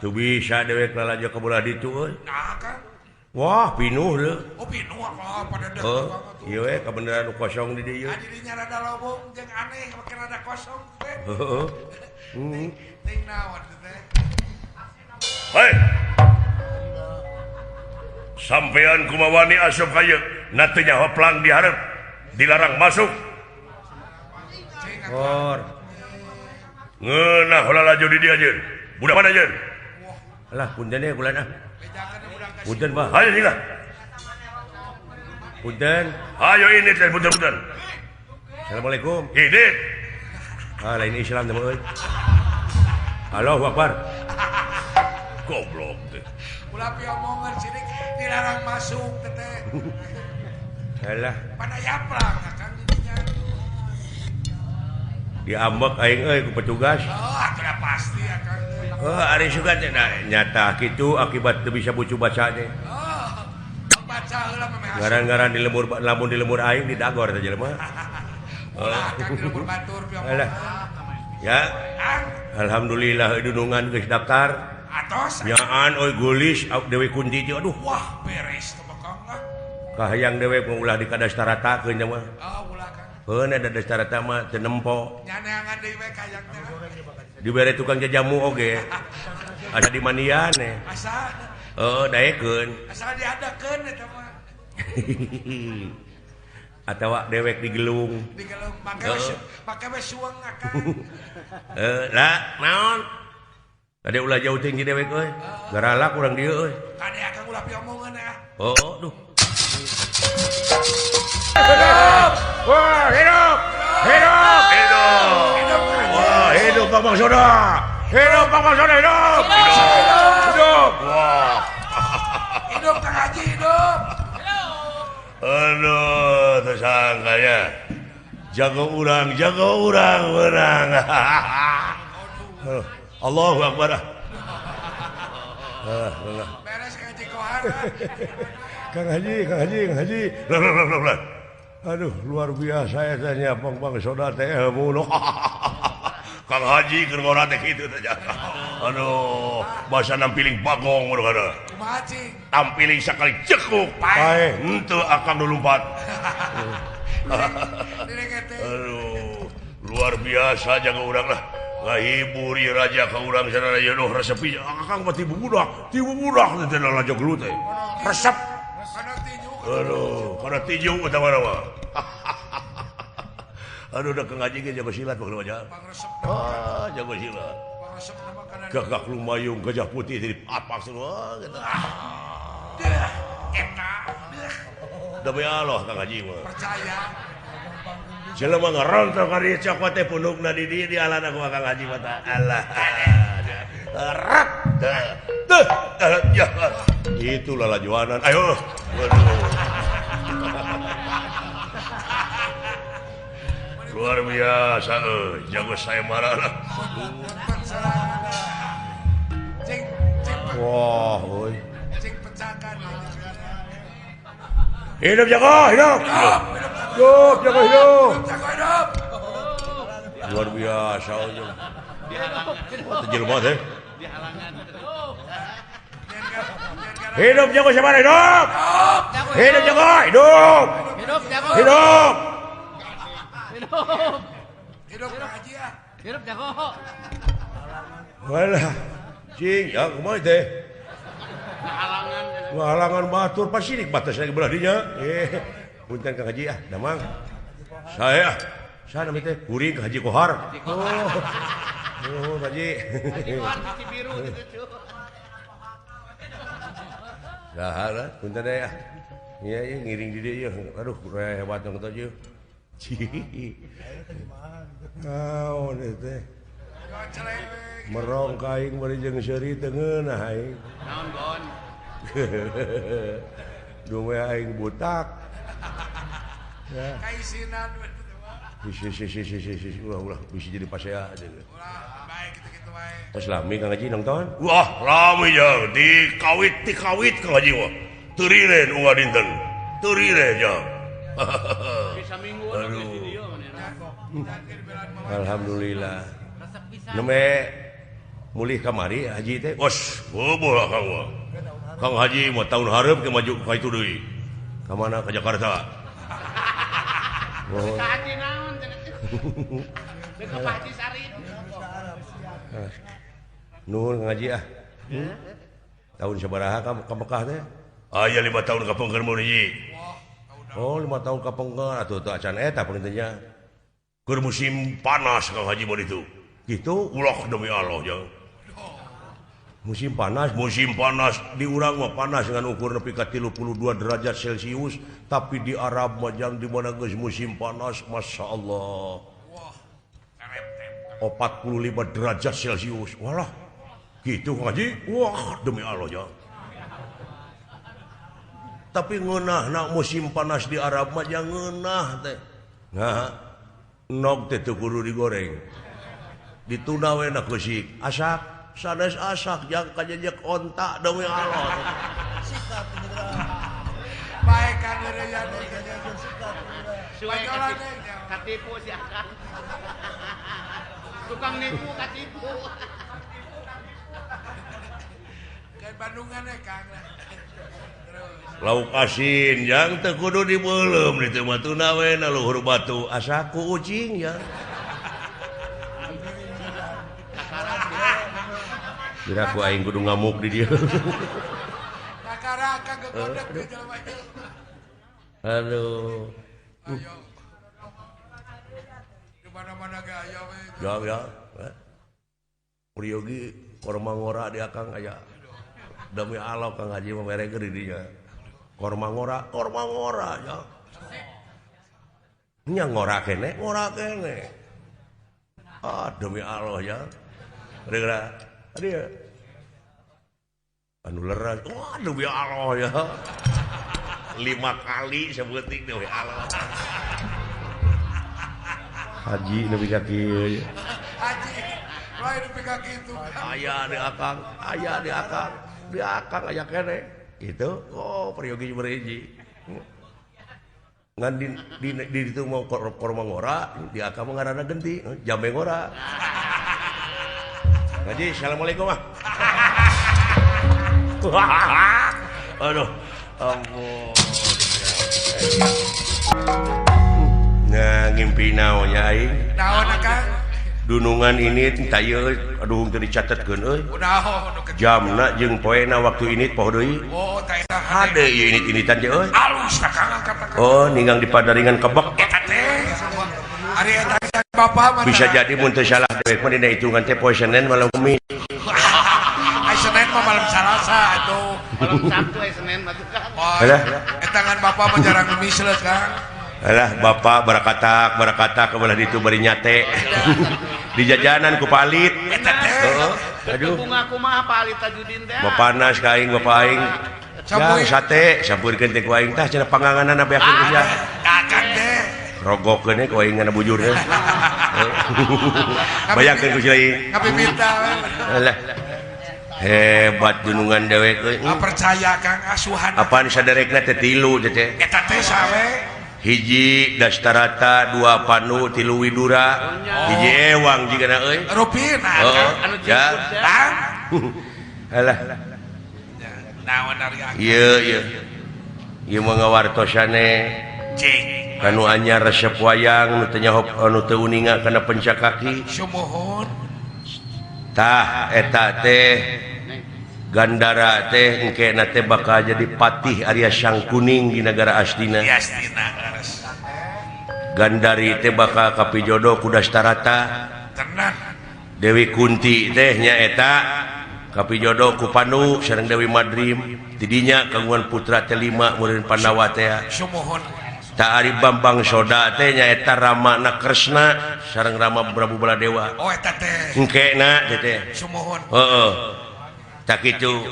Teu bisa dewek lalajo ka bola ditu euy. Nah, Kang. Wah, pinuh leuh. Oh, pinuh apa pada deuh banget. Ieu we kabeneran nu kosong di dieu. Ah, dirinya rada lobong jeung aneh make rada kosong teh. Heeh. Ting naon teh. Hei. Sampean kumawani asup ka ieu, na teu nyaho plang di hareup, dilarang masuk. Or. Ngeunah lalajo di dieu anjeun. Budak mana anjeun? Alah, punten we bulan ah. Punten Pak. Ayo sila. Punten. Ayo ini teh punten-punten. Assalamualaikum. Ini. Ah, lain Islam teh euy. Allahu Akbar. Goblok teh. Ulah piomongan sirik dilarang masuk teh teh. Alah. Pada yaplang Akang didinya. Diambek aing euy ku petugas. Oh, atuh pasti Akang. Oh, ari sugan teh nyata kitu akibat teu bisa bucu baca teh. Oh, baca heula mah. Ngaran-ngaran di lemur lamun di lemur aing di dagor teh jelema. Ulah Akang di lemur batur piomongan. Alah. Ya. Alhamdulillah dunungan geus daftar. Atos. Nyaan euy geulis Dewi Kunti teh aduh. Wah, beres teh Kang lah. Kahayang dewek mah ulah dikadastaratakeun nya mah. Oh, ulah Kang. Heuh da dastarata mah teu nempo. Nyaneangan deui we kahayang teh. Dibere tukang jajamu oge. Asa di manian eh. Asa. Heeh, daekeun. Asa diadakeun eta mah. Atawa dewek digelung. Digelung make we sueng akang. Lah naon? Kade ulah jauh tinggi dewek euy. Garalak urang dieu euy. Kade akang ulah piomongeun ah. Oh, duh. Hidup! Wah, hidup! Hidup! Hidup! Wah, hidup Bang Soda! Hidup Bang Soda, hidup! Hidup! Wah. Hidup Kang Haji, hidup! Aduh, tersangkanya. Jago urang menang. Allahu Akbar. Beres Kang Haji Kohar. Kang Haji. Lah. Aduh, luar biasa ya tanya Bang Soda teh ilmu. Kang Haji keur ngora teh kitu teh. Aduh, basa nampiling bagong mun kana. Kumaha cing? Tampiling sakali cekuk. Paeh, henteu akang nu lumpat. Aduh, luar biasa jaga urang lah. Ngahibur ieu raja ka urang sarana ieu duh resep pisan. Akang mah tibu budak teh raja gelut teh. Resep. Aduh, kana tinju eta mah. Aduh, udah Kang Haji ge jago silat mah aja. Ah, jago silat. Gagak lumayung gajah putih jadi apak semua gitu. Eta. Demi Allah Kang Haji mah. Percaya. Jelema ngarontok ka dieu cokot teh pundukna di dieu dialana ku Kang Haji mah tah. Alah. Rat. Teh. Ya. Itulah lajuanan. Ayo. Waduh. Luar biasa euy, jago saya marah lah. Wah, euy. Cing pecakan. Hidup jago, hidup. Hidup jago hidup. Jago hidup. Luar biasa euy. Wah, teh jelema teh. Hidup jago siapa hidup? Hidup jago, hidup. Hidup jago. Hidup. Hidup. Hidup Kang Haji ah. Hidup jago. Walah. Cing, ya kumaha teh? Ngahalangan batur pasti dik batas lagi belah dinya. Punten Kang Haji ah, damang. Saya nami teh kuring Kang Haji Kohar. Oh, Haji. Haji Kohar di biru gitu. Saha lah, punten deh ah. Iya, iya ngiring di dieu. Aduh, hebat nang kitu ieu. Naon teh? Merong ka aing bari jeung seuri teu ngeunah aing. Naon gon? Duwe aing butak. Ya. Kaisinan si ulah bisa jadi pasea aja. Ulah baik kitu-kitu wae. Tos lami Kang Haji nonton? Wah, lami jang dikawit tikawit Kang Haji mah. Teu riren unggal dinten. Teu riren jang. Bisa minggu di dieu Alhamdulillah. Nembe mulih kamari Haji teh. Wos, boboh lah Kang mah. Kang Haji mah tahun hareup ke maju ka itu deui. Ka mana ka Jakarta. Oh. Ka Haji naon cenah? Ka Pak Haji Sarip. Nuhun Kang Haji ah. Tahun sabaraha ka Mekah teh? Aya 5 tahun ka pengker mun hiji. Oh, 5 tahun ka pengker atuh teu acan eta pangintennya. Keur musim panas Kang Haji mah ditu. Gitu ulah demi Allah jang. Musim panas di urang mah panas dengan ukur nepi ka 32 derajat Celcius, tapi di Arab mah jang di mana geus musim panas Masya Allah. 45 derajat Celcius. Walah. Gitu Kang Haji. Wah, demi Allah jang. Tapi ngeunah musim panas di Arab mah jang ngeunah teh. Nah, nog teh teu kudu digoreng. Ditunda we na keusik. Asak sanes asak jang kajejek onta demi Allah. Sikap bae kan heureuyan katipu si akang. Tukang nipu katipu. Kayak Bandungan ya Kang. Lauk asin jang teu kudu dibeuleum ditu mah tuna we na luhur batu asak ku ucing ya. Kira ku aing kudu ngamuk di dieu. Aduh. Ayo. Di mana-mana ge aya we. Ya ya. Priyogi korma ngora di akang aya. Demi Allah Kang Haji mah mere di dinya. Korma ngora ya. Nya ngora kene, ngora kene. Ah demi Allah ya. Kira-kira dia anu leras. Wah demi Allah ya. 5 kali sebuting demi Allah. Haji nepi ka kieu. Haji lain nepi ka kitu. Aya di akang, aya di akang, di akang aya kene. Gitu. Oh, peryogi berhiji. Ngan di ditu mau korma ngora, di akang mah ngaranna genti, jambe ngora. Haji, assalamualaikum ah. Aduh, ampun. Nah, ngimpi naon nya aing? Naon Kang? Dunungan ini tah ieu aduh teu dicatetkeun euy. Jamna jeung poena waktu ini poho deui. Oh, tah eta hade ieu init-initan teh euy. Alus tah Kang kata. Oh, ninggang di padaringan kebek. Eta teh. Ari eta bapak mah bisa jadi mun teu salah dewek mah dina hitungan teh poe Senin malam Kamis. Ai Senin mah malam Salasa atuh. Malam Sabtu ai Senin mah tuh Kang. Eta ngan bapak mah jarang misleut Kang. Alah bapak barakatak kebelah ditu bari nyate. Di jajanan ku palit. Heeh. Aduh. Bunga kumaha palit Tajudin teh. Bapanas ka aing bapak aing. Jang sate sampurkeun teh ku aing tah cenah panganganana beakeun ku sia. Kakak teh. Rogokeun ku aing ngana bujur teh. Bayangkeun ku sia aing. Ngapipita. Alah. Hebat dunungan dewek euy. Percaya Kang asuhan. Apaan saderekna teh tilu teh. Eta teh sawe. Hiji Dastarata, 2 Panu, 3 Widura, hiji ewang jigana euy. Rupina anu ya. Alah. Naon ari akang? Ieu ieu. Ieu mah ngawartosane. Cing. Kanu anyar resep wayang nu teu nyaho anu teu uninga kana pencak kaki. Sumuhun. Tah eta teh Gandara teh engkena teh bakal jadi patih Arya Sangkuning di negara Astina. Astina. Gandari teh bakal kapijodoh ku Dastarata. Tenang. Dewi Kunti teh nyaeta kapijodoh ku Pandu sareng Dewi Madrim. Tidinya kagungan putra teh 5 murid Pandawa teh. Sumuhun. Ta ari Bambang Soda teh nyaeta Ramana Kresna sareng Rama Prabu Baladewa. Oh eta teh. Engkena teh teh. Sumuhun. Heeh. Tak itu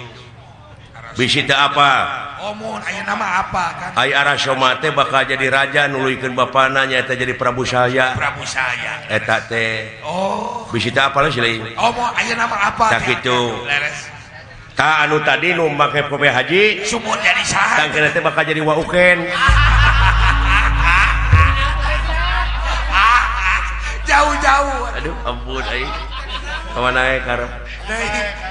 bisi teu apa? Omun aya nama apa kan? Ai Arasoma teh bakal jadi raja nuluykeun bapana nyaeta jadi Prabu Salya. Prabu Salya. Eta teh. Oh. Bisi teu apa sih lain? Omo aya nama apa? Tak kitu. Leres. Ta anu tadi nu make kope haji sumur jadi saha? Tangkeuna teh bakal jadi wauken. Jauh-jauh. Aduh ampun aing. Kamana we karep?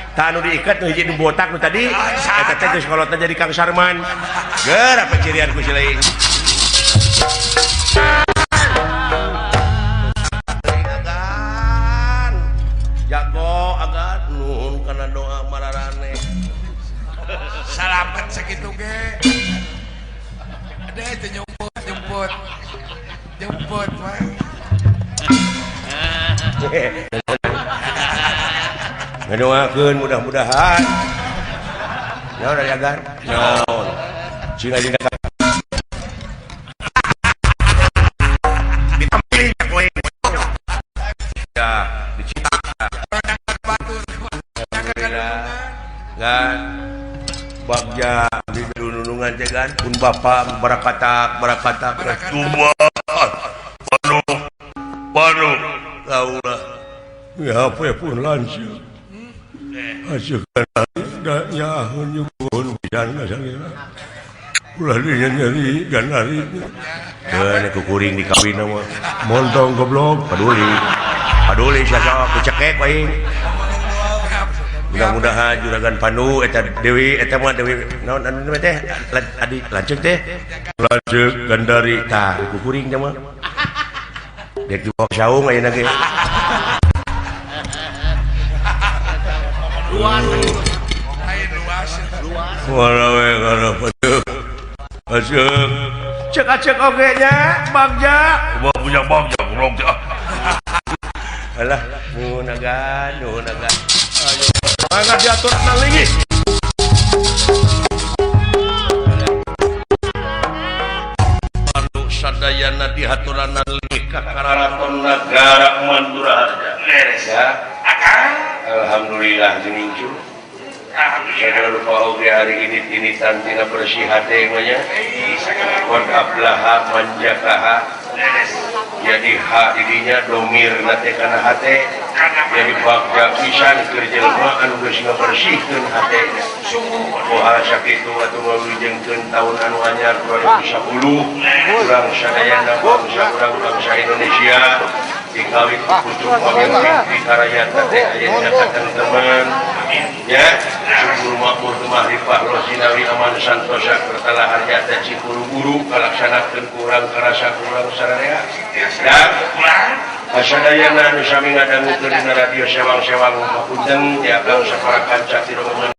Tah anu diikat nu hiji nu botak nu tadi eta teh geus kolotna jadi Kang Sarman. Geura pecirian ku si lain. Agan. Jago agan nuhun kana doa mararane. Salamet sakitu ge. Ada itu nyumput. Jemput mah. Ngadoakeun mudah-mudahan. Naon ari agan? Naon? Cing aja ditampilin koe. Ya, dicita. Kan bagja di dunungan teh kan pun bapak barakatak kumaha. Panu. Panu. Kaulah. Ya apa pun lanceuk. Asyukan nyahun nyuhun pisan kasalira. Ulah dinya nyeri ganari. Keun kukuring di kawin mah. Montong goblok paduli. Paduli sia kucekek aing. Mudah-mudahan juragan Pandu eta Dewi eta mah Dewi naon anu teh adi lanceuk teh. Lanceuk Gandari tah kukuring teh mah. Dek di bawah saung ayeuna ge. Luas. Lain luas. Wala we kana peuteuk. Asyik. Cek-cek oge nya bagja. Kumaha punya bagja goblok teh. Alah, nuhun agan, nuhun agan. Ayo, mangga diatur linggih. Anu sadayana dihaturanan linggih ka Karaton Nagara Manduraharja. Leres. Ya. Akang. Alhamdulillah geuning cu. Alhamdulillah lupa oge hari ini tinitan tina bersih hate mah nya. Qad aflaha man zakaha. Jadi hak didinya domir nate kana hate. Jadi bagja pisan keur jelema anu geus ngabersihkeun hate. Moal sakitu atuh ngawujengkeun taun anu anyar 2010 urang sadayana bangsa urang bangsa Indonesia dikawit pucuk pamimpin di karayatan teh aya dina katentreman ya syukur makmur gemah ripah rosinawi aman santosa kertala harja teh cipuru-buru kalaksanakeun ku urang karasa ku urang sararea dan asadayana anu sami ngadangukeun dina radio sewang-sewang hapunten ti akang sapara kanca ti rombongan.